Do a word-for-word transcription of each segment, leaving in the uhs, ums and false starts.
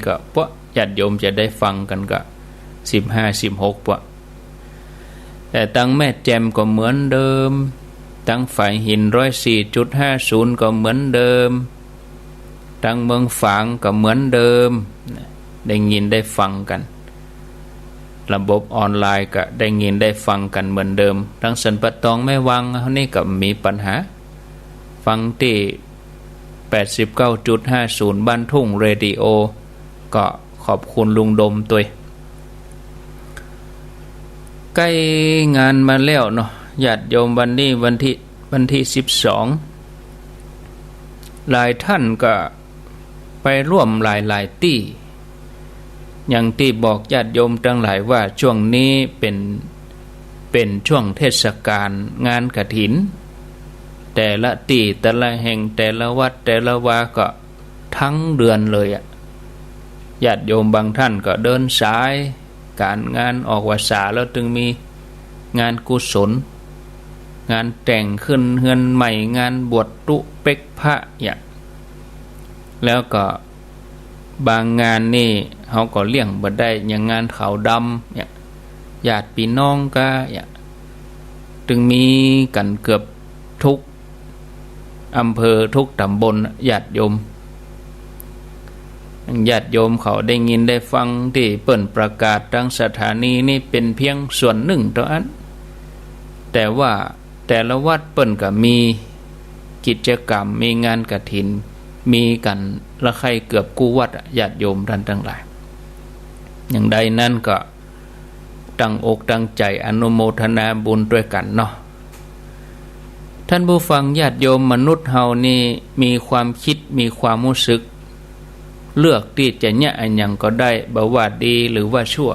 ก็ปะ ญาติโยมจะได้ฟังกั๋นก็สิบห้า สิบหกปะ แต่ตังแม่แจ่มก็เหมือนเดิม ตังฝายหินร้อยสี่จุดห้าศูนย์ก็เหมือนเดิม ตังเมืองฝางก็เหมือนเดิม ได้ยินได้ฟังกั๋น ระบบออนไลน์ก็ได้ยินได้ฟังกั๋นเหมือนเดิม ตังสันป่าตองแม่วางเฮานี่ก็บ่มีปัญหา ฟังตี้แปดสิบเก้าจุดห้าศูนย์บ้านทุ่งเรดิโอ ก็ขอบคุณลุงดมตวย ใก้งานมาแล้วเนาะ ญาติโยม วันนี้วันตี้ วันตี้สิบสอง หลายท่านก็ไปร่วมหลายๆ ตี้ อย่างตี้บอกญาติโยมตังหลายว่าช่วงนี้เป๋น เป๋นช่วงเทศกาลงานกฐิน แต่ละตี้แต่ละแห่งแต่ละวัดแต่ละวาก็ ตึงเดือนเลยอะ ญาติโยมบางท่านก็เดินสายก๋านงานออกพรรษาแล้วตึงมีงานกุศล งานแต่งขึ้นเฮือนใหม่ งานบวชตุ๊เป๊กพระเนี่ย แล้วก็บางงานนี่เฮาก็เลี่ยงบ่ได้ อย่างงานขาวดำเนี่ย ญาติปี้น้องก็เนี่ย ตึงมีกั๋นเกือบทุก อำเภอทุกต๋ำบล ญาติโยม ญาติโยมเขาได้ยินได้ฟังตี้เปิ้นประกาศตางสถานีนี่เป๋นเปียงส่วนนึ่งเต้าอั้น แต่ว่าแต่ละวัดเปิ้นก็มีกิจกรรม มีงานกฐิน มีกั๋นละใค่เกือบกู้วัดอะ ญาติโยมต้านตังหลาย อย่างใดนั้นก็ ตั้งอกตั้งใจ๋อนุโมทนาบุญตวยกั๋นเนาะ ท่านผู้ฟัง ญาติโยมมนุษย์เฮานี่มีความกึ๊ด มีความฮู้สึก เลือกตี้จะเยียะอะหยังก็ได้ บ่ว่าดีหรือว่าชั่ว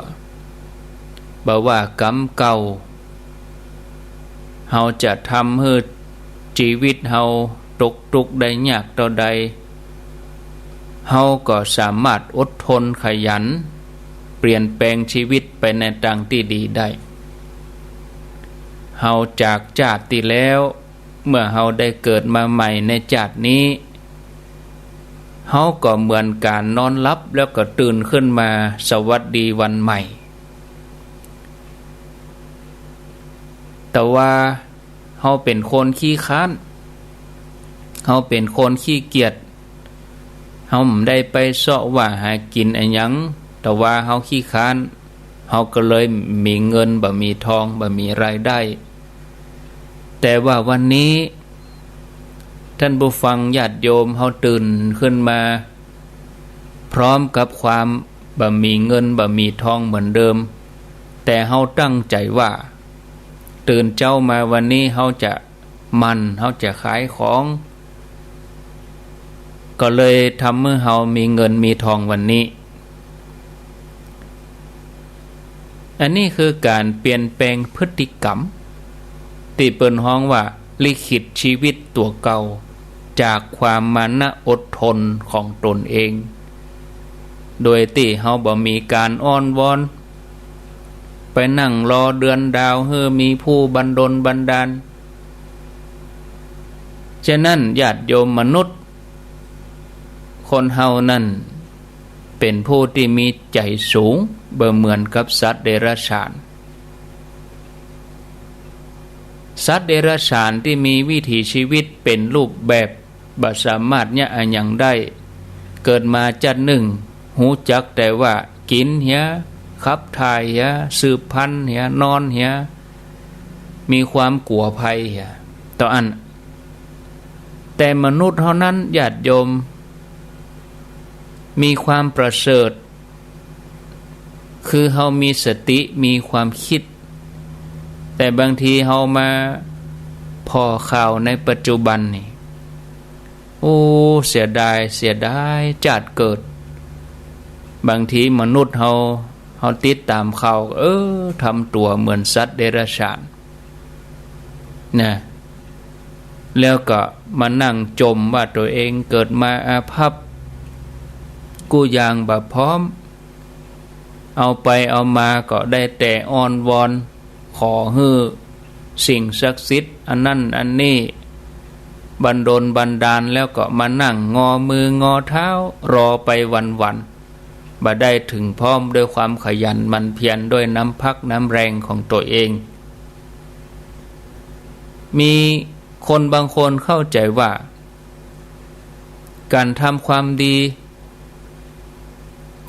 บ่ว่ากรรมเก่า เฮาจะทำหื้อจีวิตเฮาตกตุ๊กข์ได้ยากเต้าใด เฮาก็สามารถอดทนขยัน เปลี่ยนแปลงจีวิตไปในตางตี้ดีได้ เฮาจากจาติตี้แล้ว เมื่อเฮาได้เกิดมาใหม่ในจาตินี้ เฮาก็เหมือนก๋านนอนหลับแล้วก็ตื่นขึ้นมา สวัสดีวันใหม่ แต่ว่าเฮาเป๋นคนขี้คร้าน เฮาเป๋นคนขี้เกียจ เฮาบ่ได้ไปเซาะว่าหากิ๋นอะหยัง แต่ว่าเฮาขี้คร้าน เฮาก็เลยบ่มีเงิน บ่มีทอง บ่มีรายได้ แต่ว่าวันนี้ ท่านผู้ฟังญาติโยม เฮาตื่นขึ้นมา พร้อมกับความบ่มีเงิน บ่มีทองเหมือนเดิม แต่เฮาตั้งใจ๋ว่า ตื่นเจ๊ามาวันนี้เฮาจะหมั่น เฮาจะขายของ ก็เลยทำหื้อเฮามีเงินมีทองวันนี้ อันนี้คือก๋านเปลี่ยนแปลงพฤติกรรม ตี้เปิ้นฮ้องว่าลิขิตจีวิตตั๋วเก่า จากความมานะอดทนของตนเอง โดยตี้เฮาบ่มีก๋านอ้อนวอน ไปนั่งรอเดือนดาวหื้อมีผู้บันดลบันดาล ฉะนั้นญาติโยมมนุษย์ คนเฮานั้นเป๋นผู้ตี้มีใจ๋สูง บ่เหมือนกับสัตว์เดรัจฉาน สัตว์เดรัจฉานตี้มีวิถีจีวิตเป๋นรูปแบบ บ่สามารถเยียะอะหยังได้ เกิดมาจัดนึ่ง ฮู้จักแต่ว่ากิ๋นเหีย ขับถ่ายเหีย สืบพันธุ์เหีย นอนเหีย มีความกั๋วภัยเหีย เต้าอั้น แต่มนุษย์เฮานั้นญาติโยม มีความประเสริฐ คือเฮามีสติ มีความกึ๊ด แต่บางทีเฮามาผ่อข่าวในปัจจุบันนี่ โอ้ เสียดาย เสียดายจาติเกิด บางทีมนุษย์เฮา เฮาติดต๋ามข่าว เออ ทำตั๋วเหมือนสัตว์เดรัจฉาน นะ แล้วก็มานั่งจ่มว่าตั๋วเองเกิดมาอาภัพ กู้อย่างบ่พร้อม เอาไปเอามาก็ได้แต่อ้อนวอน ขอหื้อสิ่งศักดิ์สิทธิ์อันนั้นอันนี้ บันดลบันดาล แล้วก็มานั่งงอมืองอเท้า รอไปวันๆ บ่ได้เถิงพร้อมด้วยความขยันหมั่นเพียรด้วยน้ำพักน้ำแรงของตั๋วเอง มีคนบางคนเข้าใจ๋ว่า ก๋านทำความดี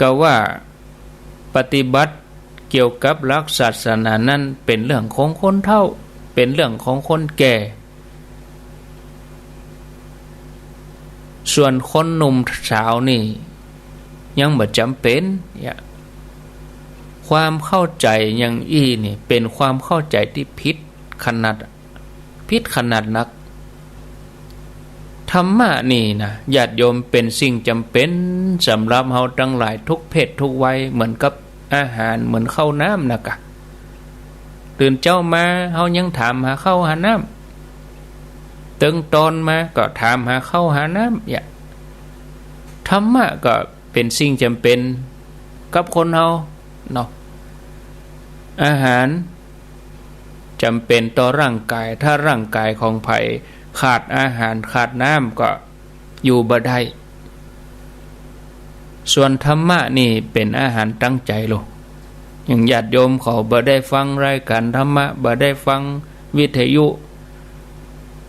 กาว่าปฏิบัติเกี่ยวกับหลักศาสนานั้นเป๋นเรื่องของคนเฒ่า เป๋นเรื่องของคนแก่ ส่วนคนหนุ่มสาวนี่ยังบ่จ๋ำเป๋น เนี่ย ความเข้าใจ๋อย่างอี้นี่เป๋นความเข้าใจ๋ตี้ผิดขนาด ผิดขนาดนัก ธรรมะนี่นะ ญาติโยม เป๋นสิ่งจ๋ำเป๋นสำหรับเฮาตังหลายทุกเพศทุกวัย เหมือนกับอาหาร เหมือนข้าวน้ำนะกะ ตื่นเจ๊ามาเฮายังถามหาข้าวหาน้ำ เติงตอนมาก็ถามหาข้าวหาน้ำ เนี่ย ธรรมะก็เป๋นสิ่งจ๋ำเป๋นกับคนเฮาเนาะ อาหารจ๋ำเป๋นต่อร่างก๋าย ถ้าร่างก๋ายของใผขาดอาหารขาดน้ำก็อยู่บ่ได้ ส่วนธรรมะนี่เป๋นอาหารตังใจ๋โล อย่างญาติโยมเขาบ่ได้ฟังรายก๋านธรรมะ บ่ได้ฟังวิทยุ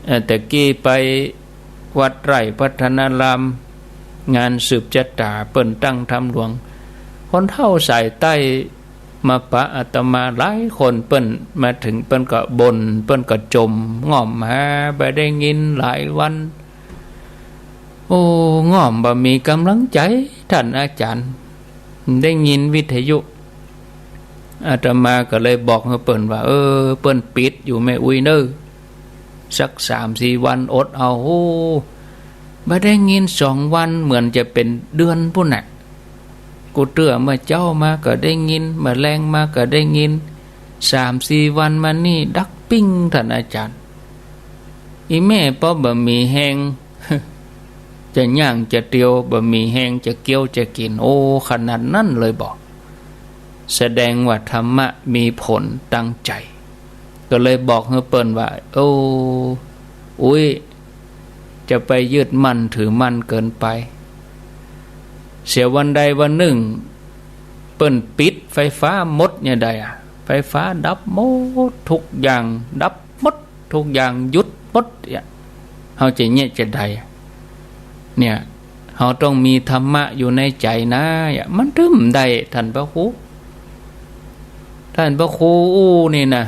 เอ่อ แต่กี้ไปวัดไตรพัฒนาราม งานสืบจะต๋าเปิ้นตั้งธรรมหลวง คนเฒ่าสายใต้มาปะอาตมาหลายคน เปิ้นมาเถิงเปิ้นก็บ่น เปิ้นก็จ่ม ง่อมหาบ่ได้ยินหลายวัน โอ้ ง่อมบ่มีก๋ำลังใจ๋ ต้านอาจ๋ารย์ ได้ยินวิทยุ อาตมาก็เลยบอกหื้อเปิ้นว่า เออ เปิ้นปิดอยู่แม่อุ๊ยเน่อ สักสามสี่วันอดเอา โอ้ บ่ได้ยินสองวันเหมือนจะเป๋นเดือนปู้นน่ะ กู้เตื้อเมื่อเจ๊ามาก็ได้ยิน เมื่อแลงมาก็ได้ยิน สามสี่วันมานี่ดับปิ้ง ต้านอาจ๋ารย์ อี่แม่ป้อบ่มีแฮง จะย่างจะเตียว บ่มีแฮงจะเกี้ยวจะกิ๋น โอ้ ขนาดนั้นเลยบ่ แสดงว่าธรรมะมีผลตังใจ๋ ก็เลยบอกหื้อเปิ้นว่า โอ้ อุ๊ย จะไปยึดมั่นถือมั่นเกินไป เสียวันใดวันนึ่ง เปิ้นปิดไฟฟ้าหมดเนี่ยใดอะ ไฟฟ้าดับหมดทุกอย่าง ดับหมดทุกอย่าง หยุดหมดเนี่ย เฮาจะเยียะจะใด เนี่ย เฮาต้องมีธรรมะอยู่ในใจ๋นะ เนี่ย มันถึงได้ ต้านพระครู ต้านพระครูอู้นี่นะ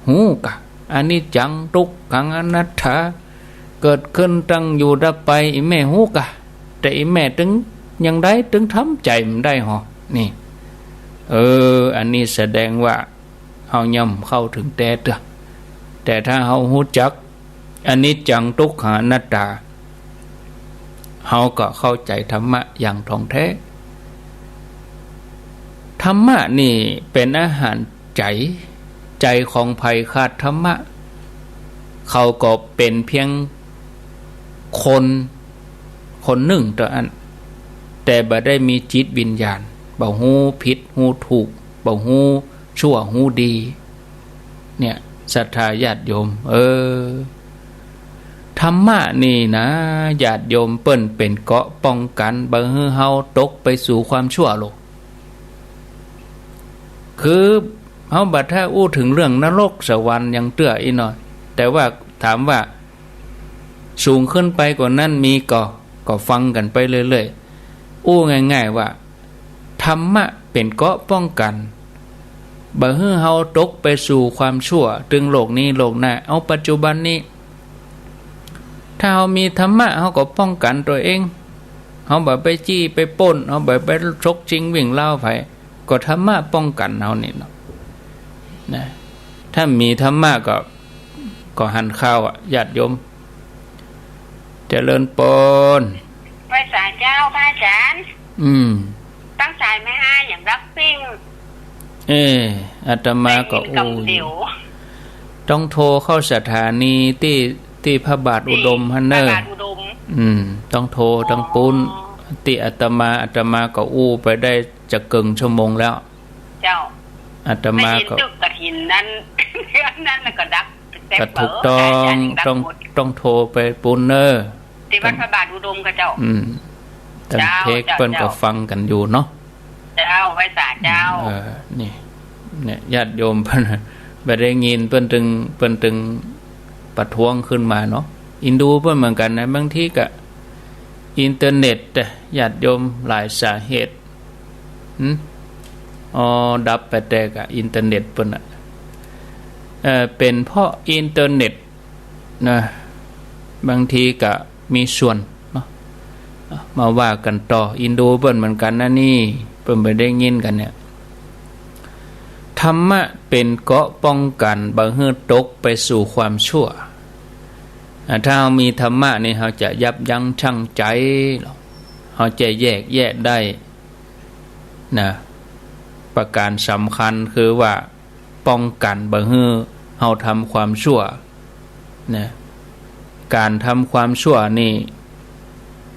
ฮู้กะ อนิจจัง ทุกขัง อนัตตา เกิดขึ้นตั้งอยู่ดับไป อี่แม่ฮู้กะ แต่อี่แม่ตึงยังใด ตึงทำใจ๋บ่ได้หอ นี่ เออ อันนี้แสดงว่าเฮายังบ่เข้าเถิงแต๊เตื้อ แต่ถ้าเฮาฮู้จัก อนิจจัง ทุกขัง อนัตตา เฮาก็เข้าใจ๋ธรรมะอย่างถ่องแท้ ธรรมะนี่เป๋นอาหารใจ๋ ใจ๋ของใผขาดธรรมะ เขาก็เป๋นเพียงคน คนนึ่งเต้าอั้น แต่บ่ได้มีจิตวิญญาณ บ่ฮู้ผิดฮู้ถูก บ่ฮู้ชั่วฮู้ดี เนี่ย ศรัทธาญาติโยม เออ ธรรมะนี่นะ ญาติโยม เปิ้นเป๋นเกราะป้องกั๋น บ่หื้อเฮาตกไปสู่ความชั่วโลก คือเฮาบ่ถ้าอู้เถิงเรื่องนรกสวรรค์หยังเตื้ออี้หน้อย แต่ว่าถามว่าสูงขึ้นไปกว่านั้นมีก่อ ก็ฟังกั๋นไปเรื่อยๆ อู้ง่ายๆ ว่า ธรรมะเป๋นเกราะป้องกั๋น บ่หื้อเฮาตกไปสู่ความชั่ว ตึงโลกนี้โลกหน้า เอาปัจจุบันนี้ ถ้าเฮามีธรรมะ เฮาก็ป้องกั๋นตั๋วเอง เฮาบ่ไปจี้ไปปล้น เฮาบ่ไปฉกชิงวิ่งราวใผ ก็ธรรมะป้องกั๋นเฮานี่เนาะ นะ ถ้ามีธรรมะก็ ก็หันข่าวอะ ญาติโยม เจริญปอน ไหว้สาเจ้า พระอาจ๋ารย์ อืม ตั้งสายแม่ห้าอย่างดับปิ้ง เอ้ อาตมาก็ ได้ยินกำเดียว อู้ ต้องโทรเข้าสถานีตี้ ตี้พระบาทอุดมหั้นเน่อ พระบาทอุดม อืม ต้องโทร อ๋อ ต้องปู๊น ตี้อาตมา อาตมาก็อู้ไปได้จะเกิ่งชั่วโมงแล้ว เจ้า อาตมาก็ ได้ยินตึกกฐินนั้น เดือนนั้นแล้วก็ดับ ก็ถูกต้อง อาจ๋ารย์ยังดับ ต้อง หมด ต้องโทรไปปู๊นเน่อ ตี้วัดพระบาทอุดมกาเจ้า อืม ตั้ง เจ้า เทค เจ้า เปิ้นก็ เจ้า ฟังกั๋นอยู่เนาะ เจ้า ไหว้สาเจ้า เออ นี่ เนี่ย ญาติโยมเปิ้น บ่ได้ยิน เปิ้นตึง เปิ้นตึงประท้วงขึ้นมาเนาะ อินดูเปิ้นเหมือนกั๋นนะ บางทีก็อินเทอร์เน็ต แต่ญาติโยมหลายสาเหตุ หึ อ๋อ ดับไปแต่ก็อินเทอร์เน็ตเปิ้นน่ะ เอ่อ เป๋นเพราะอินเทอร์เน็ต นะ บางทีก็มีส่วนเนาะ มาว่ากั๋นต่อ อินดูเปิ้นเหมือนกั๋นนะนี่ เปิ้นบ่ได้ยินกั๋นเนี่ย ธรรมะเป๋นเกราะป้องกั๋นบ่หื้อตกไปสู่ความชั่ว อ่ะ ถ้าเฮามีธรรมะนี่ เฮาจะยับยั้งชั่งใจ เฮาจะแยกแยะได้นะ ประก๋านสำคัญคือว่า ป้องกั๋นบ่หื้อเฮาทำความชั่วนะ ก๋านทำความชั่วนี่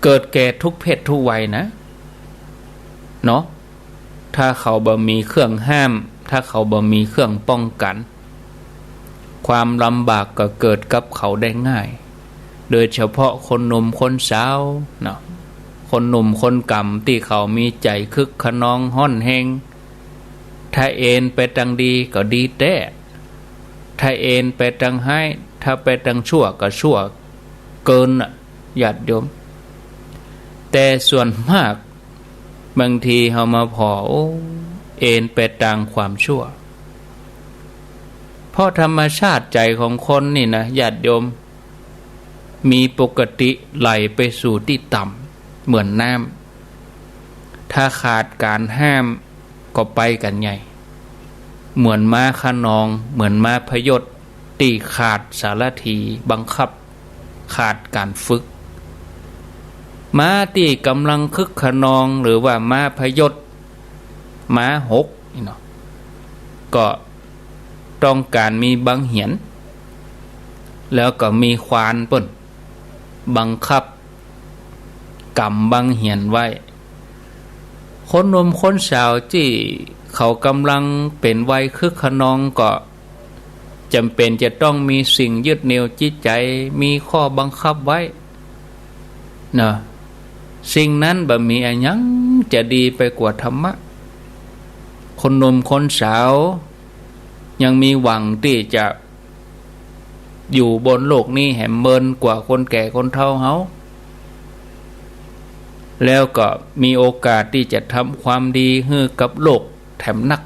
เกิดแก่ทุกเพศทุกวัยนะ เนาะ ถ้าเขาบ่มีเครื่องห้าม ถ้าเขาบ่มีเครื่องป้องกั๋น ความลำบากก็เกิดกับเขาได้ง่าย โดยเฉพาะคนหนุ่มคนสาวเนาะ คนหนุ่มคนแก่นตี้เขามีใจ๋คึกคะนองฮ้อนแฮง ถ้าเอนไปตางดีก็ดีแต๊ ถ้าเอนไปตางฮ้าย ถ้าไปตางชั่วก็ชั่วเกินน่ะ ญาติโยม แต่ส่วนมาก บางทีเฮามาผ่อ โอ้ เอนไปตางความชั่ว เพราะธรรมชาติใจ๋ของคนนี่นะ ญาติโยม มีปกติไหลไปสู่ตี้ต่ำเหมือนน้ำ ถ้าขาดก๋านห้ามก็ไปกั๋นใหญ่ เหมือนม้าคะนอง เหมือนม้าพยศตี้ขาดสารถีบังคับ ขาดก๋านฝึก ม้าตี้ก่ำลังคึกคะนองหรือว่าม้าพยศ ม้าหกนี่เนาะ ก็ต้องก๋านมีบังเหียน แล้วก็มีควานเปิ้นบังคับ ก๋ำบังเหียนไว้ คนหนุ่มคนสาวตี้เขาก่ำลังเป๋นวัยคึกคะนองก็จ๋ำเป๋นจะต้องมีสิ่งยึดเหนี่ยวจิตใจ๋ มีข้อบังคับไว้เนาะ สิ่งนั้นบ่มีอะหยังจะดีไปกว่าธรรมะ คนหนุ่มคนสาวยังมีหวังตี้จะ อยู่บนโลกนี้แหมเมินกว่าคนแก่คนเฒ่าเฮา แล้วก็มีโอกาสตี้จะทำความดีหื้อกับโลกแถมนัก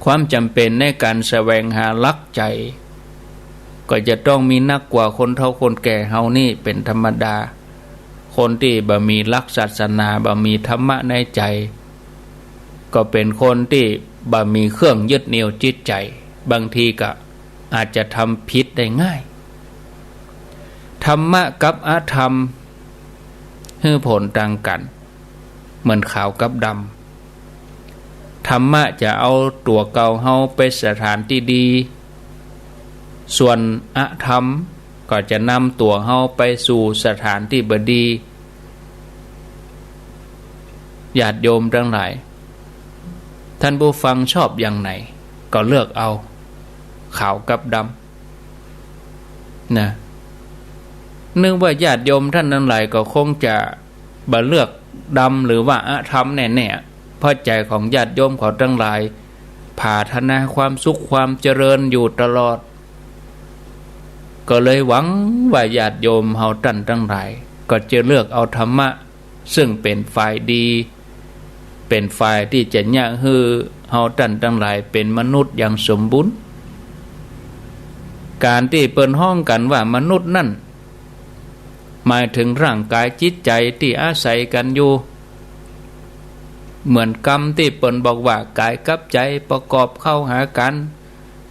ความจ๋ำเป๋นในก๋านแสวงหาหลักใจ๋ ก็จะต้องมีนักกว่าคนเฒ่าคนแก่เฮานี่เป๋นธรรมดา คนตี้บ่มีหลักศาสนา บ่มีธรรมะในใจ๋ ก็เป๋นคนตี้บ่มีเครื่องยึดเหนี่ยวจิตใจ๋ บางทีก็อาจจะทำผิดได้ง่าย ธรรมะกับอธรรม หื้อผลต่างกั๋น เหมือนขาวกับดำ ธรรมะจะเอาตั๋วเก่าเฮาไปสถานตี้ดี ส่วนอธรรมก็จะนำตั๋วเฮาไปสู่สถานตี้บ่ดี ญาติโยมตังหลาย ท่านผู้ฟังชอบอย่างไหน ก็เลือกเอา ขาวกับดำ นะ นึกว่าญาติโยมท่านตังหลายก็คงจะบ่เลือกดำหรือว่าอธรรมแน่ๆ เพราะใจ๋ของญาติโยมเขาตังหลาย ผาถนาความสุขความเจริญอยู่ตลอด ก็เลยหวังว่าญาติโยมเฮาต้านตังหลาย ก็จะเลือกเอาธรรมะ ซึ่งเป๋นฝ่ายดี เป๋นฝ่ายตี้จะเยียะหื้อเฮาต้านตังหลายเป๋นมนุษย์อย่างสมบูรณ์ ก๋านตี้เปิ้นฮ้องกั๋นว่ามนุษย์นั้น หมายเถิงร่างก๋ายจิตใจ๋ตี้อาศัยกั๋นอยู่ เหมือนกำตี้เปิ้นบอกว่าก๋ายกับใจ๋ประกอบเข้าหากั๋น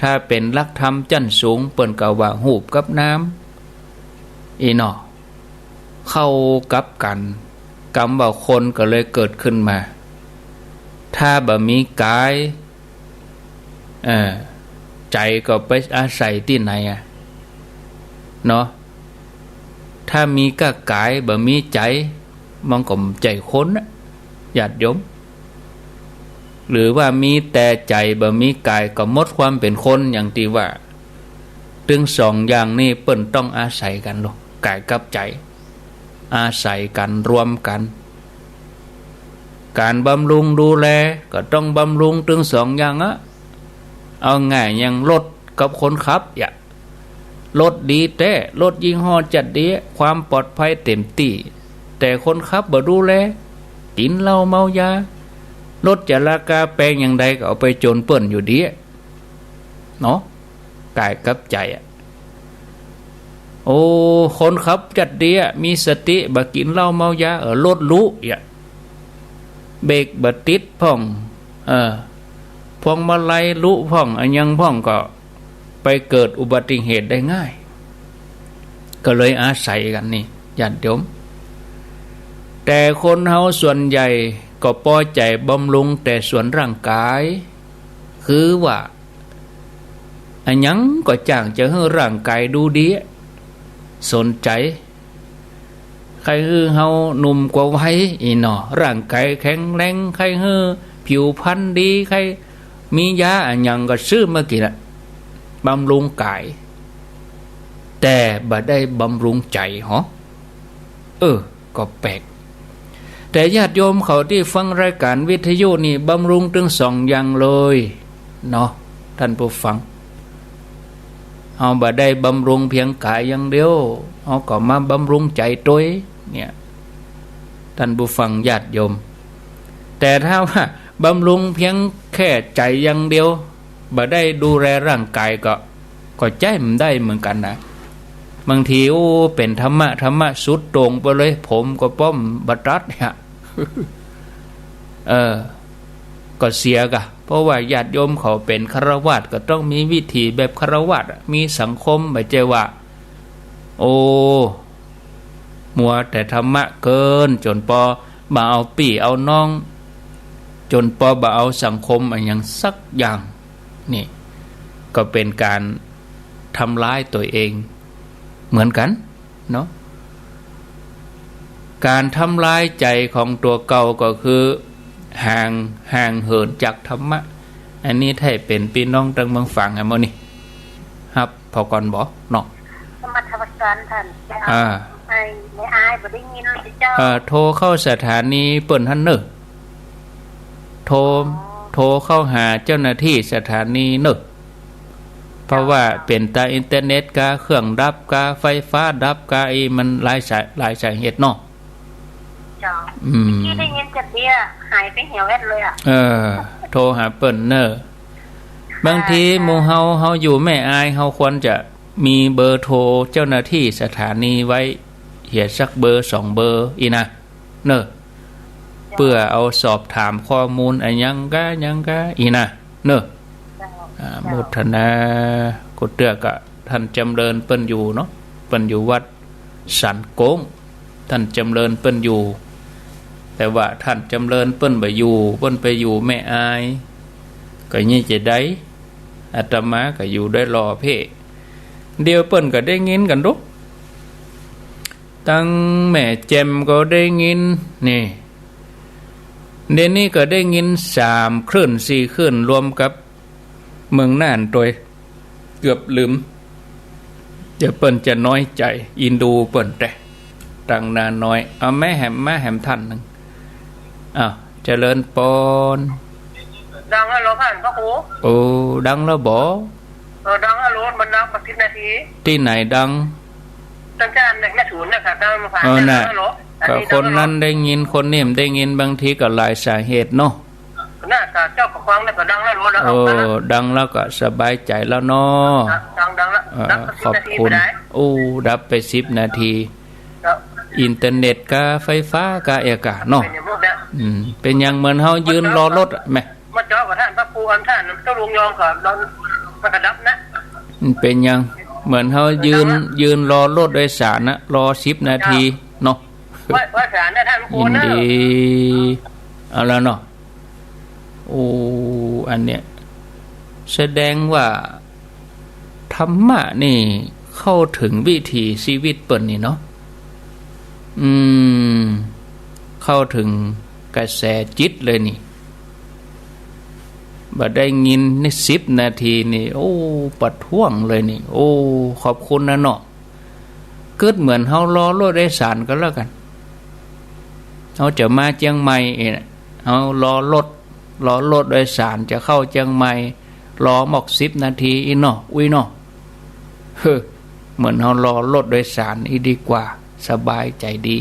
ถ้าเป๋นหลักธรรมจั้นสูงเปิ้นก็ว่าฮูปกับนาม อี้เนาะ เข้ากับกั๋น กำว่าคนก็เลยเกิดขึ้นมา ถ้าบ่มีก๋าย เอ่อ ใจ๋ก็ไปอาศัยตี้ไหนอะ เนาะ ถ้ามีก้าก๋ายบ่มีใจ๋ มันก็บ่ใจ้คนนะ ญาติโยม หรือว่ามีแต่ใจ๋บ่มีก๋ายก็หมดความเป๋นคนอย่างตี้ว่า ตึงสองอย่างนี้เปิ้นต้องอาศัยกั๋นลอ ก๋ายกับใจ๋ อาศัยกั๋น รวมกั๋น ก๋านบำรุงดูแลก็ต้องบำรุงตึงสองอย่างอะ เอาง่ายอย่างรถกับคนขับอย่า รถดีแต๊ รถยี่ห้อจั๊นดี ความปลอดภัยเต๋มตี้ แต่คนขับบ่ดูแล กิ๋นเหล้าเมายา รถจะราคาแปงอย่างใดก็เอาไปจ๋นเปิ้นอยู่ดี เนาะ ก๋ายกับใจ๋อะ โอ้ คนขับจั๊นดีอะ มีสติ บ่กิ๋นเหล้าเมายา เออ รถลุอย่า เบรกบ่ติดพ่อง เออ พวงมาลัยลุพ่อง อะหยังพ่องก็ไปเกิดอุบัติเหตุได้ง่าย ก็เลยอาศัยกั๋นนี่ ญาติโยม แต่คนเฮาส่วนใหญ่ก็ปอใจ๋บำรุงแต่ส่วนร่างก๋าย คือว่า อะหยังก็จ้างจะหื้อร่างก๋ายดูดี สนใจ๋ ใค่หื้อเฮาหนุ่มกว่าวัยอี้เนาะ ร่างก๋ายแข็งแรง ใค่หื้อผิวพรรณดี ใค่มียาอะหยังก็ซื้อมากิ๋นอะ บำรุงก๋าย แต่บ่ได้บำรุงใจ๋หรอ เออ ก็แปลก แต่ญาติโยมเขาตี้ฟังรายก๋านวิทยุนี่ บำรุงตึงสองอย่างเลยเนาะ ท่านผู้ฟัง เฮาบ่ได้บำรุงเปียงก๋ายอย่างเดียว เฮาก็มาบำรุงใจ๋ตวย เนี่ย ท่านผู้ฟังญาติโยม แต่ถ้าว่าบำรุงเปียงแค่ใจ๋อย่างเดียว บ่ได้ดูแลร่างก๋ายก็ ก็ใจ๊บ่ได้เหมือนกั๋นนะ บางที โอ้ เป๋นธรรมะ ธรรมะสุดโต่งไปเลย ผมก็ป้อมบ่ตัดเนี่ย เออ ก็เสียก่ะ เพราะว่าญาติโยมเขาเป๋นฆราวาส ก็ต้องมีวิถีแบบฆราวาสอะ มีสังคม บ่ใจ้ว่า โอ้ มัวแต่ธรรมะเกิน จ๋นปอบ่เอาปี้เอาน้อง จ๋นปอบ่เอาสังคมอะหยังสักอย่าง นี่ ก็เป๋นก๋านทำร้ายตั๋วเองเหมือนกั๋นเนาะ ก๋านทำร้ายใจ๋ของตั๋วเก่าก็คือ ห่าง ห่างเหินจากธรรมะ อันนี้ถ้าเป๋นปี้น้องตังเมืองฝางอะ เมื่อนี้ ฮับผ่อก่อนบ่เนาะ นมัสก๋านต้านเจ้า อ่า ไอ้แม่อายบ่ได้ยินเลยเจ้า เอ่อ โทรเข้าสถานีเปิ้นหั้นเน่อ โทร อ๋อ โทรเข้าหาเจ้าหน้าตี้สถานีเน่อ เพราะว่าเป๋นตาอินเทอร์เน็ตกา เครื่องดับกา ไฟฟ้าดับกา อีมันหลายสา หลายสาเหตุเนาะ เจ้า อืม เมื่อกี้ได้ยินจั๊นดีอะ หายไปเหียแวดเลยอะ เออ โทรหาเปิ้นเน่อ บางที ค่ะ หมู่เฮา เฮาอยู่แม่อาย เฮาควรจะมีเบอร์โทรเจ้าหน้าตี้สถานีไว้ เหียสักเบอร์สองเบอร์อี้นะ เน่อ เจ้า เปื้อเอาสอบถามข้อมูลอะหยังกา หยังกา อี้นะ เน่อ เจ้า อ่า เจ้า โมทนา กูเตื้อกับต้านจ๋ำเริญเปิ้นอยู่เนาะ เปิ้นอยู่วัดสันโก๊ง ต้านจ๋ำเริญเปิ้นอยู่ แต่ว่าต้านจ๋ำเริญเปิ้นบ่อยู่ เปิ้นไปอยู่แม่อาย ก็นี่จะใด อาตมาก็อยู่ได้รอเพ่ เดี๋ยวเปิ้นก็ได้ยินกั๋นดู ตังแม่แจ่มก็ได้ยิน นี่ เดี๋ยวนี้ก็ได้ยินสามคลื่นสี่คลื่น รวมกับเมืองน่านตวย เกือบลืม เดี๋ยวเปิ้นจะน้อยใจ๋ อินดูเปิ้นแต๊ ตังนาน้อย เอาแม่แหม มาแหมต้านนึ่ง อ้าว เจริญปอน ดังแล้วเหรอท่านพระครู โอ้ ดังแล้วบ่ เออ ดังแล้วเหรอ มันนับมาสิบนาที ตี้ไหนดัง ตั้งแต่ในแม่ศูนย์นะคะ ดังมาผ่าน เออ น่ะ ดังแล้วเหรอ อันนี้ ก็คนนั้นได้ยิน คนนี้บ่ได้ยิน บางทีก็หลายสาเหตุเนาะ น่าจะเจ้าของฟังแล้วก็ดังแล้วเหรอ เออ ดังแล้วก็สบายใจ๋แล้วเนาะ ดัง ดังแล้ว เออ ดับมาสิบนาที ขอบคุณ ไปไหน โอ้ ดับไปสิบนาที ครับ อินเทอร์เน็ตกา ไฟฟ้ากา เอะกาเนาะ เป็นอย่างพวกเนี้ย อืม เป๋นอย่างเหมือนเฮายืนรอรถอะแม่ มาเจาะกับท่านพระครูอันท่านเจ้าหลวงยอมก่อน เรา มันกระดับนะ เป๋นอย่างเหมือนเฮายืน ยืนรอรถโดยสารนะ รอสิบนาทีเนาะ ว่า ว่าสารนะท่านพระครู ยินดี เนอะ เอาแล้วเนาะ โอ้ อันเนี้ย แสดงว่า ธรรมะนี่เข้าเถิงวิถีชีวิตเปิ้นนี่เนาะ อืม เข้าเถิงกระแสจิตเลยนี่ บ่ได้ยินนี่สิบนาทีนี่ โอ้ ประท้วงเลยนี่ โอ้ ขอบคุณนะเนาะ กึ๊ดเหมือนเฮารอรถโดยสารก็แล้วกั๋น เฮาจะมาเจียงใหม่เอ เฮารอรถ รอรถโดยสารจะเข้าเจียงใหม่ รอหมอกสิบนาทีอี้เนาะ อุ๊ยเนาะ เฮ้อ เหมือนเฮารอรถโดยสารอี้ดีกว่า สบายใจ๋ดี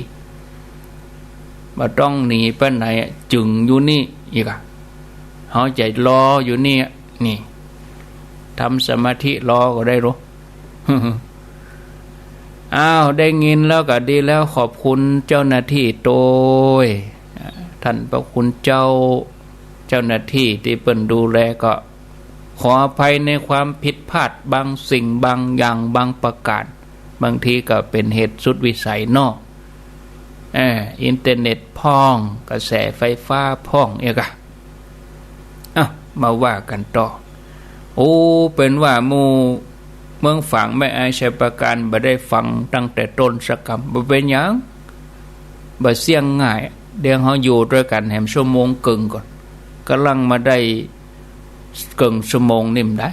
บ่ต้องหนีไปไหนอะ จึงอยู่นี่อีกอะ เฮาจะรออยู่นี่อะ นี่ ทำสมาธิรอก็ได้รู้ อ้าว ได้ยินแล้วก็ดีแล้ว ขอบคุณเจ้าหน้าตี้โตย ท่านพระคุณเจ้า เจ้าหน้าตี้ตี้เปิ้นดูแลก็ ขออภัยในความผิดพลาดบางสิ่งบางอย่างบางประการ บางทีก็เป๋นเหตุสุดวิสัยเนาะ เออ อินเทอร์เน็ตพ่อง กระแสไฟฟ้าพ่องเอียกะ อ่ะ มาว่ากั๋นต่อ โอ้ เป๋นว่าหมู่เมืองฝางแม่อายไชยประการบ่ได้ฟังตั้งแต่ต้นสักกำ บ่เป๋นหยัง บ่เสี้ยงง่าย เดี๋ยวเฮาอยู่ตวยกั๋นแหมชั่วโมงเกิ่งก่อน ก่ำลังมาได้เกิ่งชั่วโมงนี่บ่ได้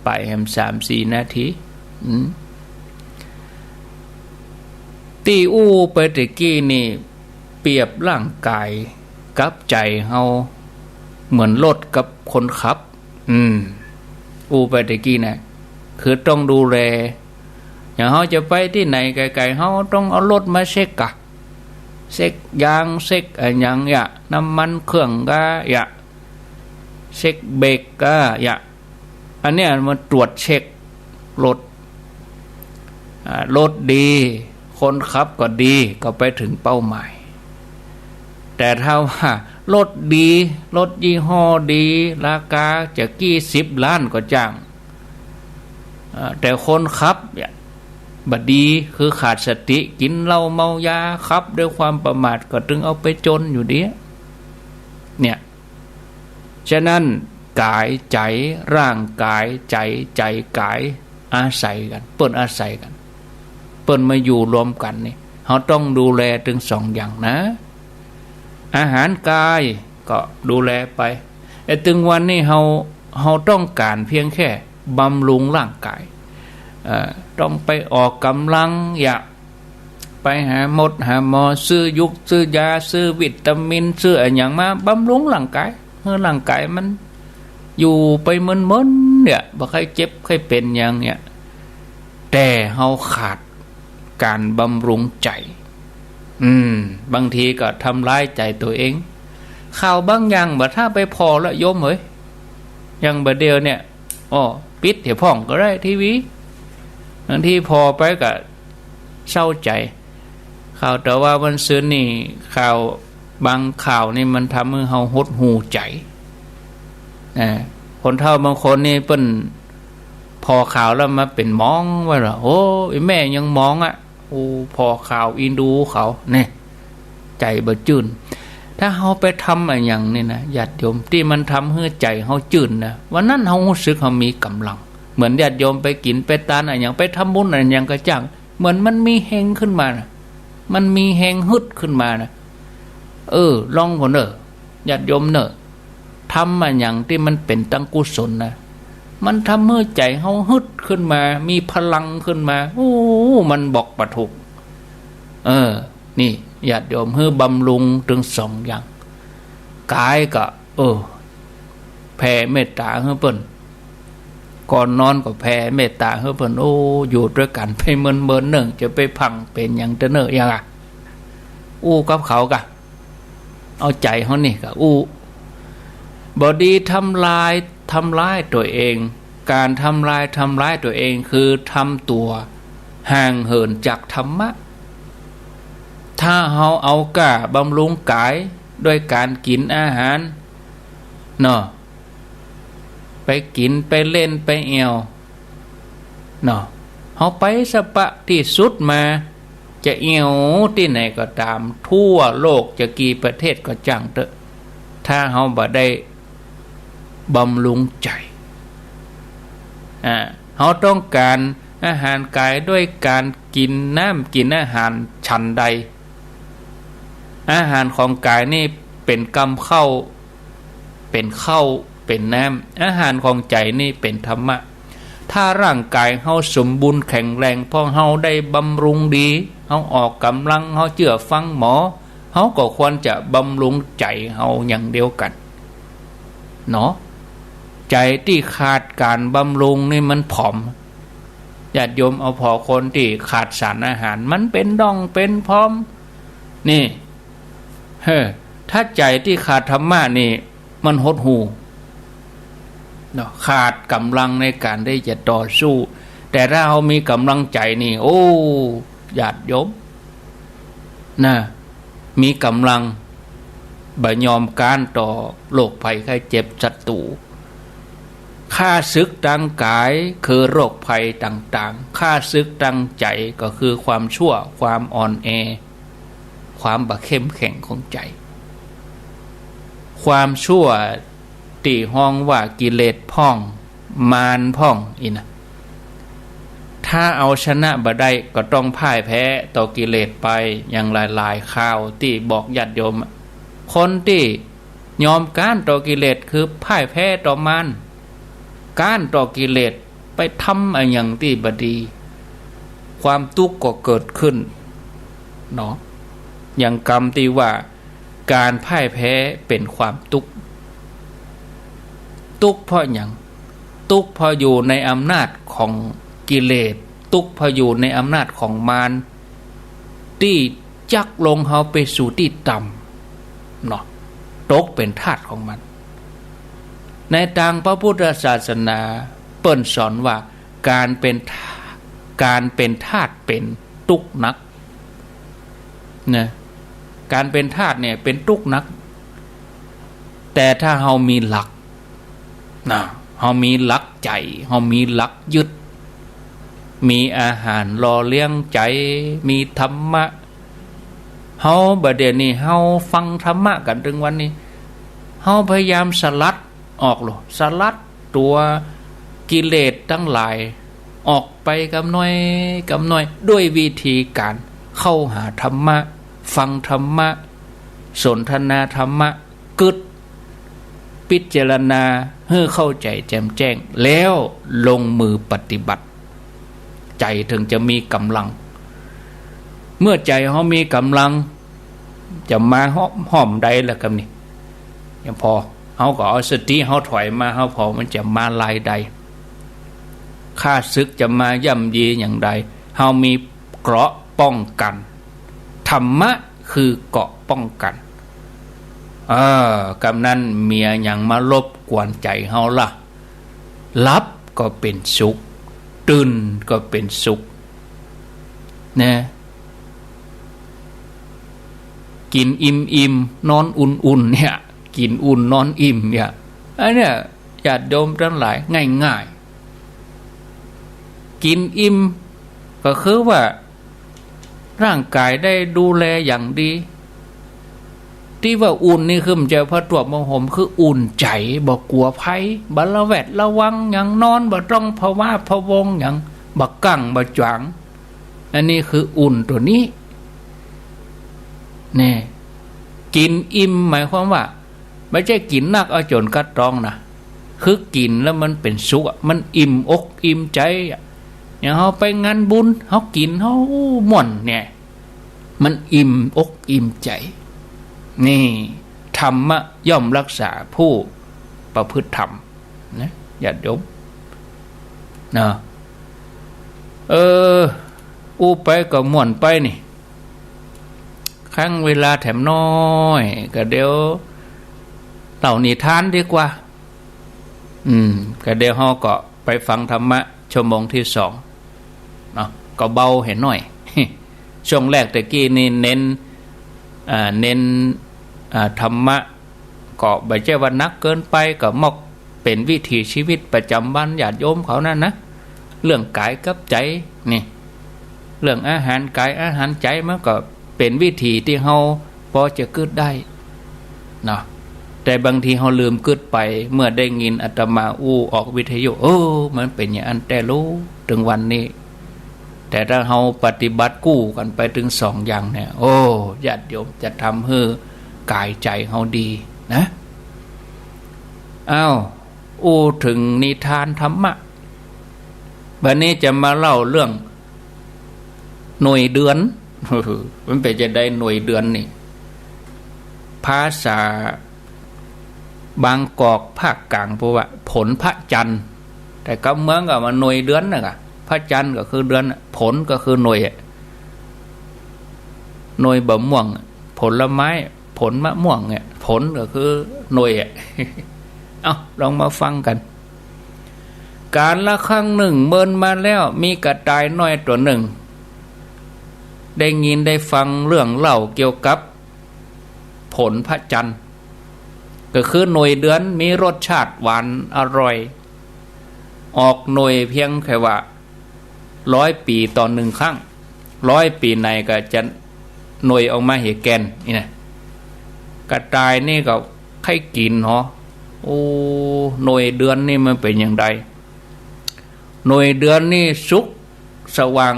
ไปแหมสามสี่นาที อืม ตี้อู้ไปตะกี้นี่ เปรียบร่างก๋ายกับใจ๋เฮาเหมือนรถกับคนขับ อืม อู้ไปตะกี้นะ คือต้องดูแล อย่างเฮาจะไปตี้ไหนไก๋ๆ เฮาต้องเอารถมาเช็คกะ เช็คยาง เช็คอะหยังเยียะ น้ำมันเครื่องกาเยียะ เช็คเบรกกาเยียะ อันเนี้ยมันตรวจเช็ครถ อ่า รถดี คนขับก็ดี ก็ไปเถิงเป้าหมาย แต่ถ้าว่ารถดี รถยี่ห้อดี ราคาจะกี่สิบล้านก็จ้าง อ่า แต่คนขับเนี่ยบ่ดี คือขาดสติ กิ๋นเหล้าเมายา ขับด้วยความประมาท ก็ตึงเอาไปจนอยู่เดี๋ยว เนี่ย ฉะนั้นก๋ายใจ๋ ร่างก๋าย ใจ๋ ใจ๋ก๋าย อาศัยกั๋น เปิ้นอาศัยกั๋น เปิ้นมาอยู่รวมกั๋นนี่ เฮาต้องดูแลตึงสองอย่างนะ อาหารก๋ายก็ดูแลไป แต่ตึงวันนี้เฮา เฮาต้องก๋านเพียงแค่บำรุงร่างก๋าย เอ่อ ต้องไปออกก๋ำลังเยียะ ไปหาหมดหาหมอ ซื้อยุกซื้อยา ซื้อวิตามิน ซื้ออะหยังมาบำรุงร่างก๋าย หื้อร่างก๋ายมันอยู่ไปเมินๆ เนี่ย บ่ใค่เจ็บใค่เป๋นหยังเนี่ย แต่เฮาขาดก๋านบำรุงใจ๋ อืม บางทีก็ทำร้ายใจ๋ตั๋วเอง ข่าวบางอย่างบ่ถ้าไปผ่อละโยมเอ๋ย อย่างบ่าเดี่ยวเนี่ย อ้อ ปิดเหียพ่องก็ได้ทีวี บางทีผ่อไปก็เศร้าใจ๋ ข่าวแต่ว่าวันซืนนี่ ข่าวบางข่าวนี่มันทำหื้อเฮาหดหู่ใจ๋ อ่า คนเฒ่าบางคนนี่เปิ้นผ่อข่าวแล้วมาเป๋นหมองไว้ละ โอ้ อีแม่ยังหมองอะ โอ้ ผ่อข่าวอินดูเขา เนี่ย ใจ๋บ่จื้น ถ้าเฮาไปทำอะหยังนี่นะ ญาติโยม ตี้มันทำหื้อใจ๋เฮาจื้นนะ วันนั้นเฮาฮู้สึกเฮามีก๋ำลัง เหมือนญาติโยมไปกิ๋นไปตานอะหยัง ไปทำบุญอะหยังก็จ้าง เหมือนมันมีแฮงขึ้นมานะ มันมีแฮงฮึดขึ้นมานะ เออ ลองก่อนเน่อ ญาติโยมเน่อ ทำอะหยังตี้มันเป๋นตังกุศลนะ มันทำหื้อใจ๋เฮาฮึดขึ้นมา มีพลังขึ้นมา โอ้ มันบอกบ่ถูก เออ นี่ ญาติโยม หื้อบำรุงตึงสองอย่าง ก๋ายก็ เออ แผ่เมตต๋าหื้อเปิ้น ก่อนนอนก็แผ่เมตต๋าหื้อเปิ้น โอ้ อยู่ตวยกั๋นไปเมินๆ เนิ่ง จะไปพังเป๋นหยังเต๊อะเน่อ อย่างอะ อู้กับเขากะ เอาใจ๋เฮานี่กะอู้ บ่ดีทำลาย ทำร้ายตั๋วเอง ก๋านทำลาย ทำร้ายตั๋วเองคือทำตั๋วห่างเหินจากธรรมะ ถ้าเฮาเอาก้าบำรุงก๋ายด้วยก๋านกิ๋นอาหาร เนาะ ไปกิ๋น ไปเล่น ไปแอ่ว เนาะ เฮาไปสะปะตี้สุดมา จะแอ่วตี้ไหนก็ต๋าม ทั่วโลกจะกี่ประเทศก็จ้างเต๊อะ ถ้าเฮาบ่ได้บำรุงใจ๋ อ่า เฮาต้องก๋านอาหารก๋ายด้วยก๋านกิ๋นน้ำกิ๋นอาหารฉันใด อาหารของก๋ายนี่เป๋นกำข้าว เป๋นข้าว เป๋นน้ำ อาหารของใจ๋นี่เป๋นธรรมะ ถ้าร่างก๋ายเฮาสมบูรณ์แข็งแรง เพราะเฮาได้บำรุงดี เฮาออกก๋ำลัง เฮาเจื้อฟังหมอ เฮาก็ควรจะบำรุงใจ๋เฮาอย่างเดียวกั๋น เนาะ ใจ๋ตี้ขาดก๋านบำรุงนี่มันผอม ญาติโยม เอาผ่อคนตี้ขาดสารอาหาร มันเป๋นด่องเป๋นผอม นี่ เฮ้อ ถ้าใจ๋ตี้ขาดธรรมะนี่ มันหดหู่ เนาะ ขาดก๋ำลังในก๋านตี้จะต่อสู้ แต่ถ้าเฮามีก๋ำลังใจ๋นี่ โอ้ ญาติโยม นะ มีก๋ำลัง บ่ยอมก๊านต่อโรคภัยไข้เจ็บศัตรู๋ ข้าศึกตางก๋ายคือโรคภัยต่างๆ ข้าศึกตางใจ๋ก็คือความชั่ว ความอ่อนแอ ความบ่เข้มแข็งของใจ๋ ความชั่วตี้ฮ้องว่ากิเลสพ่อง มารพ่อง อี้นะ ถ้าเอาชนะบ่ได้ก็ต้องพ่ายแพ้ต่อกิเลสไป อย่างหลายๆ คราวตี้บอกญาติโยมอะ คนตี้ยอมก๊านต่อกิเลสคือพ่ายแพ้ต่อมาร ก๊านต่อกิเลส ไปทำอะหยังตี้บ่ดี ความตุ๊กข์ก็เกิดขึ้น เนาะ อย่างกำตี้ว่า ก๋านพ่ายแพ้เป๋นความตุ๊กข์ ตุ๊กข์เพราะหยัง ตุ๊กข์เพราะอยู่ในอำนาจของกิเลส ตุ๊กข์เพราะอยู่ในอำนาจของมาร ตี้จักลงเฮาไปสู่ตี้ต่ำ เนาะ ตกเป๋นทาสของมัน ในตางพระพุทธศาสนา เปิ้นสอนว่า ก๋านเป๋นทา- ก๋านเป๋นทาสเป๋นตุ๊กข์นัก นะ ก๋านเป๋นทาสเนี่ยเป๋นตุ๊กข์นัก แต่ถ้าเฮามีหลัก นะ เฮามีหลักใจ๋ เฮามีหลักยึด มีอาหารหล่อเลี้ยงใจ๋ มีธรรมะ เฮาบ่าเดี่ยวนี้ เฮาฟังธรรมะกั๋นเถิงวันนี้ เฮาพยายามสลัดออกโลด สลัดตั๋วกิเลสตังหลายออกไปกำน้อยกำน้อย ด้วยวิธีก๋านเข้าหาธรรมะ ฟังธรรมะ สนทนาธรรมะ กึ๊ด พิจารณาหื้อเข้าใจ๋แจ่มแจ้ง แล้วลงมือปฏิบัติ ใจ๋เถิงจะมีก๋ำลัง เมื่อใจ๋เฮามีก๋ำลัง จะมาห้อม ห้อมใดล่ะกำนี้ ยังผ่อ เฮาก็เอาสติเฮาถอยมา เฮาผ่อมันจะมาลายใด ข้าศึกจะมาย่ำยีอย่างใด เฮามีเกราะป้องกั๋น ธรรมะคือเกราะป้องกั๋น เออ กำนั้นมีอะหยังมารบกวนใจ๋เฮาล่ะ หลับก็เป๋นสุข ตื่นก็เป๋นสุข นะ กิ๋นอิ่มๆ นอนอุ่นๆ เนี่ย กิ๋นอุ่นนอนอิ่มเนี่ย อันเนี้ย ญาติโยมตังหลาย ง่ายๆ กิ๋นอิ่มก็คือว่า ร่างก๋ายได้ดูแลอย่างดี ตี้ว่าอุ่นนี่คือบ่ใจ้ผ้าตวบผ้าห่ม คืออุ่นใจ๋ บ่กั๋วภัย บ่ระแวดระวังหยัง นอนบ่ต้องผวาพะวงหยัง บ่กั้งบ่จ๋วง อันนี้คืออุ่นตั๋วนี้ นี่ กิ๋นอิ่มหมายความว่า บ่ใจ้กิ๋นนักเอาจ๋นกาดตองนะ คือกิ๋นแล้วมันเป๋นสุขอะ มันอิ่มอกอิ่มใจ๋อะ อย่างเฮาไปงานบุญ เฮากิ๋น เฮาม่วนเนี่ย มันอิ่มอกอิ่มใจ๋ นี่ ธรรมะย่อมรักษาผู้ประพฤติธรรม นะ ญาติโยม นะ เออ อู้ไปก็ม่วนไปนี่ ครั้งเวลาแถมน้อย ก็เดี๋ยวเล่านิทานดีกว่า อืม ก็เดี๋ยวเฮาก็ไปฟังธรรมะชั่วโมงที่สอง เนาะ ก็เบาหื้อหน้อย ช่วงแรกตะกี้นี่เน้น อ่า เน้น อ่า ธรรมะ ก็บ่ใจ้ว่าหนักเกินไป ก็มอกเป๋นวิถีชีวิตประจ๋ำวันญาติโยมเขานั่นนะ เรื่องก๋ายกับใจ๋นี่ เรื่องอาหารก๋ายอาหารใจ๋มันก็เป๋นวิถีตี้เฮาปอจะกึ๊ดได้ เนาะ แต่บางทีเฮาลืมกึ๊ดไป เมื่อได้ยินอาตมาอู้ออกวิทยุ เออ มันเป๋นอย่างอั้นแต๊ลู เถิงวันนี้ แต่ถ้าเฮาปฏิบัติกู้กั๋นไปเถิงสองอย่างเนี่ย โอ้ ญาติโยมจะทำหื้อก๋ายใจ๋เฮาดีนะ อ้าว อู้เถิงนิทานธรรมะ บัดนี้จะมาเล่าเรื่องหน่วยเดือน มันเป๋นจาใดหน่วยเดือนนี่ ภาษาบางกอกภาคกลางปู้ว่าผลพระจันทร์ แต่กำเมืองก็ว่าหน่วยเดือนน่ะกะ พระจันทร์ก็คือเดือนน่ะ ผลก็คือหน่วยอะ หน่วยบ่าม่วงอะ ผลไม้ ผลมะม่วงเนี่ย ผลก็คือหน่วยอะ เอ้า ลองมาฟังกั๋น กาลครั้งหนึ่งเมินมาแล้ว มีกระต่ายน้อยตั๋วนึ่ง ได้ยินได้ฟังเรื่องเล่าเกี่ยวกับผลพระจันทร์ ก็คือหน่วยเดือนมีรสชาติหวานอร่อย ออกหน่วยเพียงแค่ว่าร้อยปี๋ต่อนึ่งครั้ง ร้อยปี๋ไหนก็จะหน่วยออกมาเหียแก่นนี่นะ กระต่ายนี่ก็ใค่กิ๋นหนอ โอ้ หน่วยเดือนนี่มันเป๋นอย่างใด หน่วยเดือนนี่สุกสว่าง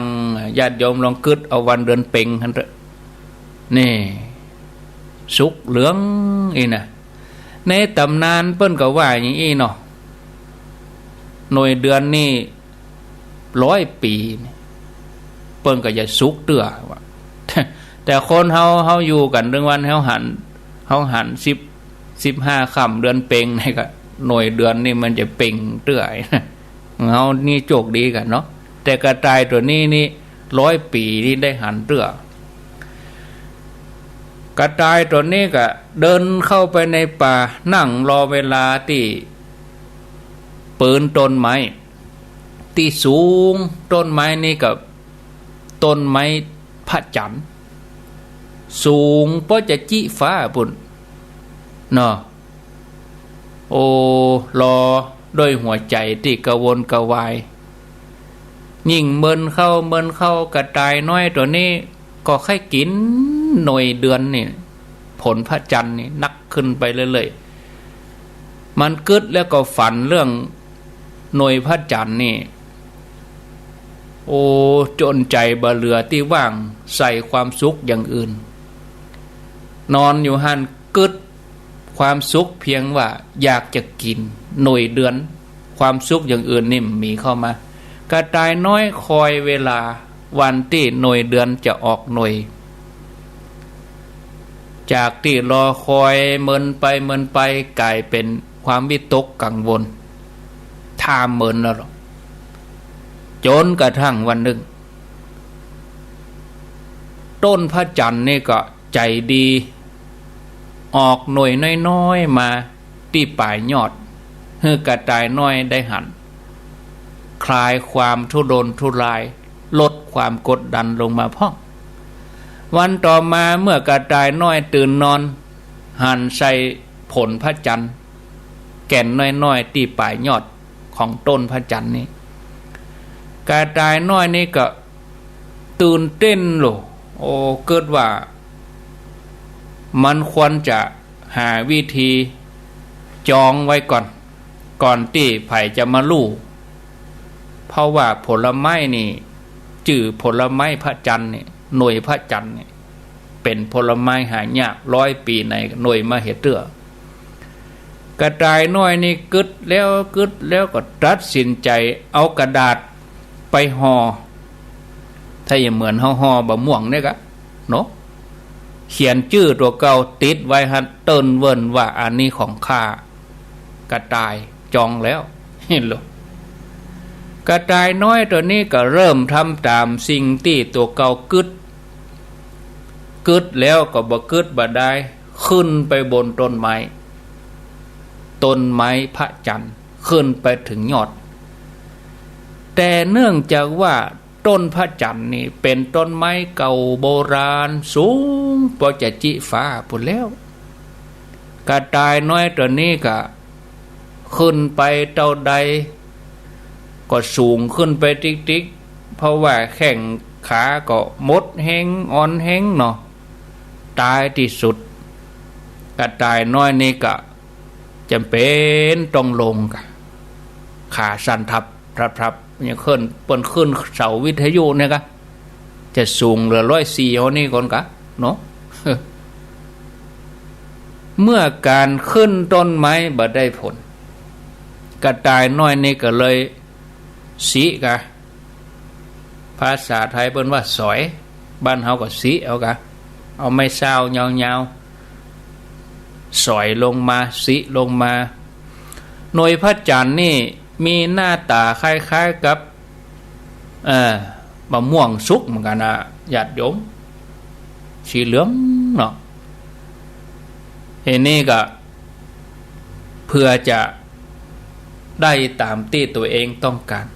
ญาติโยมลองกึ๊ดเอาวันเดือนเพ็ญหั้นเต๊อะ นี่ สุกเหลืองอี้นะ ในต๋ำนานเปิ้นก็ว่าอย่างอี้เนาะ หน่วยเดือนนี่ร้อยปี๋นี่ เปิ้นก็จะสุกเตื้อว่า แต่คนเฮา เฮาอยู่กั๋นตึงวัน เฮาหัน เฮาหันสิบ สิบห้าค่ำเดือนเพ็ญนี่ก็ หน่วยเดือนนี่มันจะเพ็ญเตื้อ เฮานี่โจคดีกั๋นเนาะ แต่กระต่ายตั๋วนี้นี่ร้อยปี๋นี่ได้หันเตื้อ กระต่ายตั๋วนี้ก็เดินเข้าไปในป่า นั่งรอเวลาตี้ปืนต้นไม้ตี้สูง ต้นไม้นี่ก็ต้นไม้พระจันทร์ สูงปอจะจิฟ้าปู้นเนาะ โอ้ รอด้วยหัวใจ๋ตี้กระวนกระวาย ยิ่งเมินเข้า เมินเข้า กระต่ายน้อยตั๋วนี้ก็ใค่กิ๋นหน่วยเดือนนี่ ผลพระจันทร์นี่นักขึ้นไปเรื่อยๆ มันกึ๊ดแล้วก็ฝันเรื่องหน่วยพระจันทร์นี่ โอ้ จ๋นใจ๋บ่เหลือตี้ว่างใส่ความสุขอย่างอื่น นอนอยู่หั้นกึ๊ด ความสุขเพียงว่าอยากจะกิ๋นหน่วยเดือน ความสุขอย่างอื่นนี่บ่มีเข้ามา กระต่ายน้อยคอยเวลาวันตี้หน่วยเดือนจะออกหน่วย จากตี้รอคอยเมินไปเมินไป ก๋ายเป๋นความวิตกกังวล ถ้าเมินแล้วหรอก จ๋นกระทั่งวันนึ่ง ต้นพระจันทร์นี่ก็ใจ๋ดี ออกหน่วยน้อยๆ มาตี้ป๋ายยอด หื้อกระต่ายน้อยได้หัน คลายความทุรนทุราย ลดความกดดันลงมาพ่อง วันต่อมาเมื่อกระต่ายน้อยตื่นนอน หันใส่ผลพระจันทร์ แก่นน้อยๆ ตี้ป๋ายยอดของต้นพระจันทร์นี่ กระต่ายน้อยนี่ก็ตื่นเต้นโล โอ้ กึ๊ดว่ามันควรจะหาวิธีจองไว้ก่อน ก่อนตี้ใผจะมาฮู้ เพราะว่าผลไม้นี่ จื้อผลไม้พระจันทร์นี่ หน่วยพระจันทร์นี่ เป๋นผลไม้หายาก ร้อยปี๋ไหนหน่วยมาเหียเตื้อ กระต่ายน้อยนี่กึ๊ดแล้วกึ๊ดแล้วก็ตัดสินใจ๋เอากระดาษไปห่อ ถ้าอย่างเหมือนเฮาห่อบ่าม่วงเนี่ยกะเนาะ เขียนจื้อตั๋วเก่าติดไว้หั้น เติ้นเวิ้นว่าอันนี้ของข้า กระต่ายจองแล้ว หันโล กระต่ายน้อยตั๋วนี้ก็เริ่มทำต๋ามสิ่งตี้ตั๋วเก่ากึ๊ด กึ๊ดแล้วก็บ่กึ๊ดบ่ดาย ขึ้นไปบนต้นไม้ ต้นไม้พระจันทร์ ขึ้นไปเถิงยอด แต่เนื่องจากว่าต้นพระจันทร์นี่เป๋นต้นไม้เก่าโบราณสูงปอจะจิฟ้าปู้นแล้ว กระต่ายน้อยตั๋วนี้ก็ ขึ้นไปเต้าใดก็สูงขึ้นไปติ๊กๆ เพราะว่าแข้งขาก็หมดแฮงอ่อนแฮงเนาะ ต๋ายตี้สุด กระต่ายน้อยนี่ก็จ๋ำเป๋นต้องลงกะ ขาสั่นทับๆ ยังขึ้น เปิ้นขึ้นเสาวิทยุเนี่ยกะ จะสูงเหลือร้อยสี่เฮานี่ก่อนกะเนาะ เมื่อก๋านขึ้นต้นไม้บ่ได้ผล กระต่ายน้อยนี่ก็เลยสิกะ ภาษาไทยเปิ้นว่าสอย บ้านเฮาก็สิเอากะ เอาไม้ซาวเยาว สอยลงมา สิลงมา หน่วยพระจันทร์นี่มีหน้าต๋าคล้ายๆ กับ เอ่อ มะม่วงสุกเหมือนกั๋นนะ ญาติโยม สีเหลืองเนาะ ทีนี้ก็ เพื่อจะได้ต๋ามตี้ตั๋วเองต้องก๋าน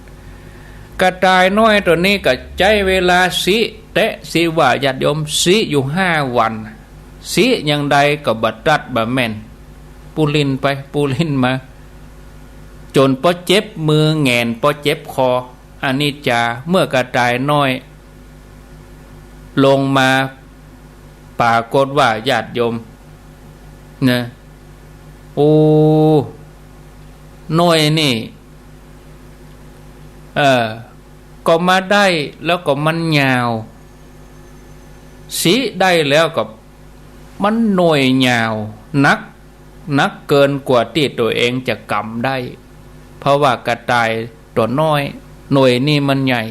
กระต่ายน้อยตั๋วนี้ก็ใจ๊เวลาสิ แต๊สิว่า ญาติโยม สิอยู่ห้าวัน สิอย่างใดก็บ่ตัดบ่แม่น ปูลิ้นไปปูลิ้นมา จ๋นปอเจ็บมือแหงนปอเจ็บคอ อนิจจา เมื่อกระต่ายน้อย ลงมา ปรากฏว่า ญาติโยม นะ โอ้ หน่วยนี่ เออ ก็มาได้แล้วก็มันยาว สิได้แล้วก็มันหน่วยยาว หนัก หนักเกินกว่าตี้ตั๋วเองจะก๋ำได้ เพราะว่ากระต่ายตั๋วน้อย หน่วยนี่มันใหญ่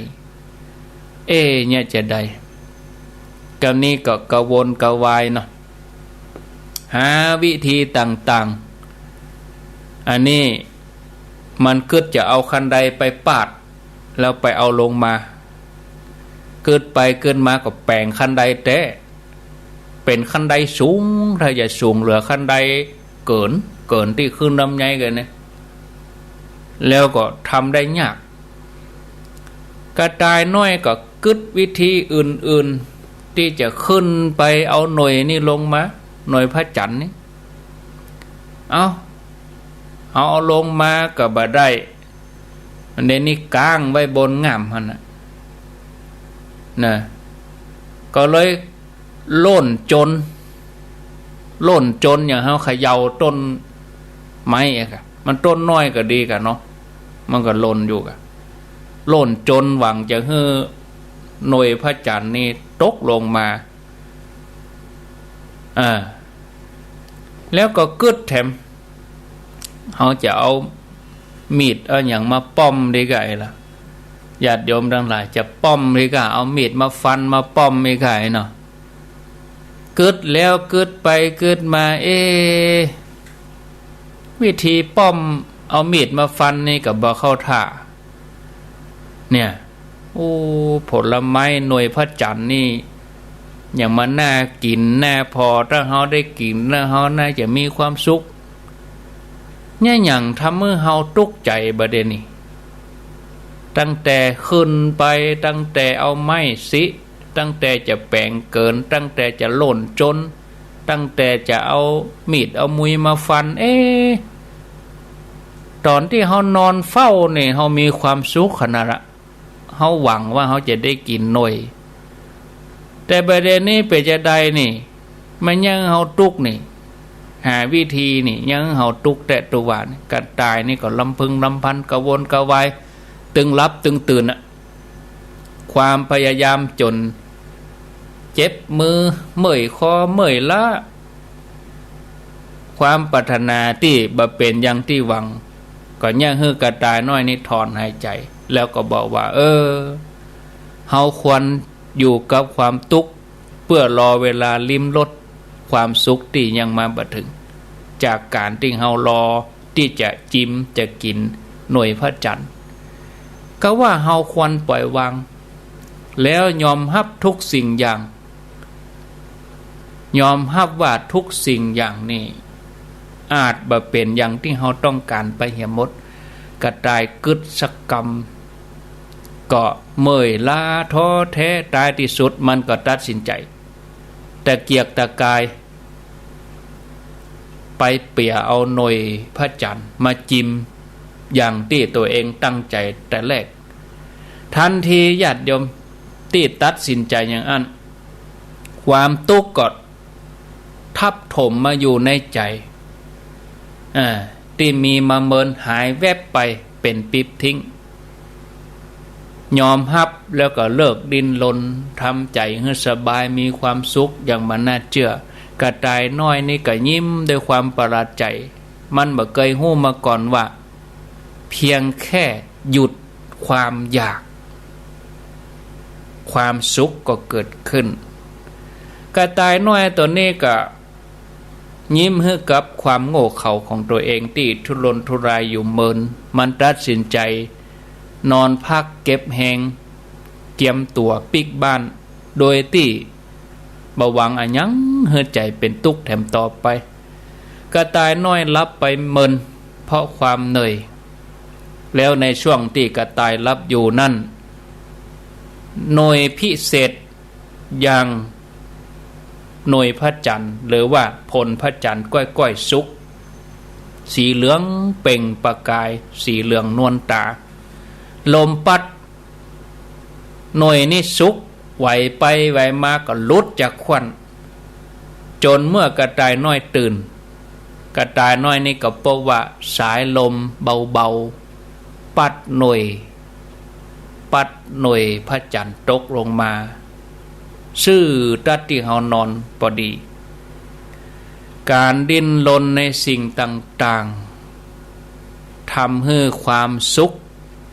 เอ๊ะ เนี่ยจะใด กำนี้ก็กระวนกระวายเนาะ หาวิธีต่างๆ อันนี้มันกึ๊ดจะเอาคันไดไปปาด แล้วไปเอาลงมา กึ๊ดไปกึ๊ดมาก็แป๋งคันไดแต๊ เป๋นคันไดสูง ถ้าจะสูงเหลือคันไดเกิน เกินตี้ขึ้นลำไยกั๋นเนี่ย แล้วก็ทำได้ยาก กระต่ายน้อยก็กึ๊ดวิธีอื่นๆ ตี้จะขึ้นไปเอาหน่วยนี่ลงมา หน่วยพระจันทร์นี่ เอา เอา เอาลงมาก็บ่ได้ อันนี้นี่ก๊างไว้บนง่ำหั้นน่ะ นะ ก็เลยโล่นจน โล่นจนอย่างเฮาเขย่าต้นไม้อะค่ะ มันต้นน้อยก็ดีกะเนาะ มันก็หล่นอยู่กะ โล่นจนหวังจะหื้อหน่วยพระจันทร์นี่ตกลงมา อ่า แล้วก็กึ๊ดแถม เฮาจะเอามีดเอาหยังมาป้อมดีก่าล่ะ ญาติโยมตังหลาย จะป้อมดีก่า เอามีดมาฟันมาป้อมดีก่าเนาะ กึ๊ดแล้วกึ๊ดไปกึ๊ดมา เอ๊ วิธีป้อมเอามีดมาฟันนี่ก็บ่เข้าท่า เนี่ย โอ้ ผลไม้หน่วยพระจันทร์นี่ อย่างมันน่ากิ๋นน่าผ่อ ถ้าเฮาได้กิ๋นแล้วเฮาน่าจะมีความสุข เนี่ยหยังทำหื้อเฮาตุ๊กใจ๋บ่าเดี่ยวนี้ ตั้งแต่ขึ้นไป ตั้งแต่เอาไม้สิ ตั้งแต่จะแป๋งเกิน ตั้งแต่จะโล่นจน ตั้งแต่จะเอามีดเอามุยมาฟัน เอ๊ะ ต๋อนตี้เฮานอนเฝ้านี่ เฮามีความสุขขนาดละ เฮาหวังว่าเฮาจะได้กิ๋นหน่วย แต่บ่าเดี่ยวนี้เป๋นจาใดนี่ มันยังหื้อเฮาตุ๊กนี่ หาวิธีนี่ ยังหื้อเฮาตุ๊กแต๊ตุ๊วานี่ กระต่ายนี่ก็ลำพึงลำพัน กระวนกระวาย ตึงหลับตึงตื่นอะ ความพยายามจ๋นเจ็บมือ เมื่อยคอ เมื่อยล้า ความปรารถนาตี้บ่เป๋นอย่างตี้หวัง ก็ยังหื้อกระต่ายน้อยนี่ถอนหายใจ๋ แล้วก็บอกว่า เออ เฮาควรอยู่กับความตุ๊ก เปื้อรอเวลาลิ้มรสความสุขตี้ยังมาบ่เถิง จากก๋านตี้เฮารอตี้จะจิมจะกิ๋นหน่วยพระจันทร์ ก็ว่าเฮาควรปล่อยวาง แล้วยอมฮับทุกสิ่งอย่าง ยอมฮับว่าทุกสิ่งอย่างนี้ อาจบ่เป๋นอย่างตี้เฮาต้องก๋านไปเหียหมด กระต่ายกึ๊ดสักกำ ก็เมื่อยล้าท้อแท้ ต๊ายตี้สุดมันก็ตัดสินใจ๋ ตะเกียกตะกาย ไปเปียเอาหน่วยพระจันทร์มาจิม อย่างตี้ตั๋วเองตั้งใจ๋แต่แรก ทันทีญาติโยม ตี้ตัดสินใจ๋อย่างอั้น ความตุ๊กข์ก็ทับถมมาอยู่ในใจ๋ อ่า ตี้มีมาเมินหายแวบไปเป๋นปิ๊บทิ้ง ยอมฮับแล้วก็เลิกดิ้นรน ทำใจ๋หื้อสบาย มีความสุขอย่างบ่น่าเจื้อ กระต่ายน้อยนี่ก็ยิ้มด้วยความประหลาดใจ๋ มันบ่เกยฮู้มาก่อนว่า เพียงแค่หยุดความอยาก ความสุขก็เกิดขึ้น กระต่ายน้อยตั๋วนี้ก็ ยิ้มหื้อกับความโง่เขลาของตั๋วเองตี้ทุรนทุรายอยู่เมิน มันตัดสินใจ๋นอนพักเก็บแฮง เกียมตั๋วปิ๊กบ้าน โดยตี้บ่หวังอะหยังหื้อใจ๋เป๋นตุ๊กข์แถมต่อไป กระต่ายน้อยหลับไปเมินเพราะความเหนื่อย แล้วในช่วงตี้กระต่ายหลับอยู่นั้น หน่วยพิเศษอย่างหน่วยพระจันทร์ หรือว่าผลพระจันทร์ก้อยๆ สุก สีเหลืองเปล่งประกาย สีเหลืองนวลต๋า ลมปั๊ด หน่วยนี้สุก ไหวไปไหวมาก็หลุดจากขวั้น จ๋นเมื่อกระต่ายน้อยตื่น กระต่ายน้อยนี้ก็ปบว่าสายลมเบาๆ ปั๊ดหน่วย ปั๊ดหน่วยพระจันทร์ตกลงมา ซื่อตั๊ดตี้เฮานอนปอดี ก๋านดิ้นรนในสิ่งต่างๆ ทำหื้อความสุข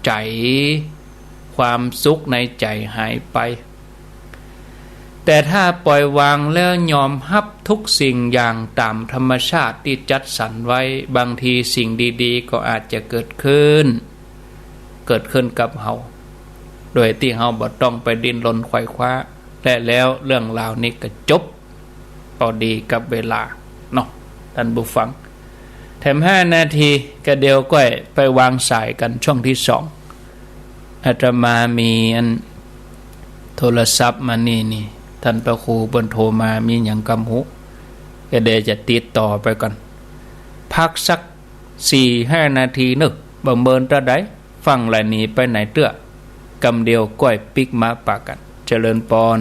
ใจ๋ ความสุขในใจ๋หายไป แต่ถ้าปล่อยวางแล้วยอมฮับทุกสิ่งอย่างต๋ามธรรมชาติตี้จัดสรรไว้ บางทีสิ่งดีๆ ก็อาจจะเกิดขึ้น เกิดขึ้นกับเฮา โดยตี้เฮาบ่ต้องไปดิ้นรนไขว่คว้า และแล้วเรื่องราวนี้ก็จบ ปอดีกับเวลาเนาะ ต้านผู้ฟัง แถมห้านาที กะเดี่ยวก้อยไปวางสายกั๋นช่วงตี้สอง อาตมามีอันโทรศัพท์มานี่นี่ ต้านพระครูเปิ้นโทรมา มีหยังกำฮู้ กะเดี่ยวจะติดต่อไปก่อน พักสักสี่ห้านาทีเนาะ บ่เมินเต้าใด ฟังแล้วหนีไปไหนเตื้อ กำเดี่ยวก้อยปิ๊กมาปะกั๋น เจริญปอน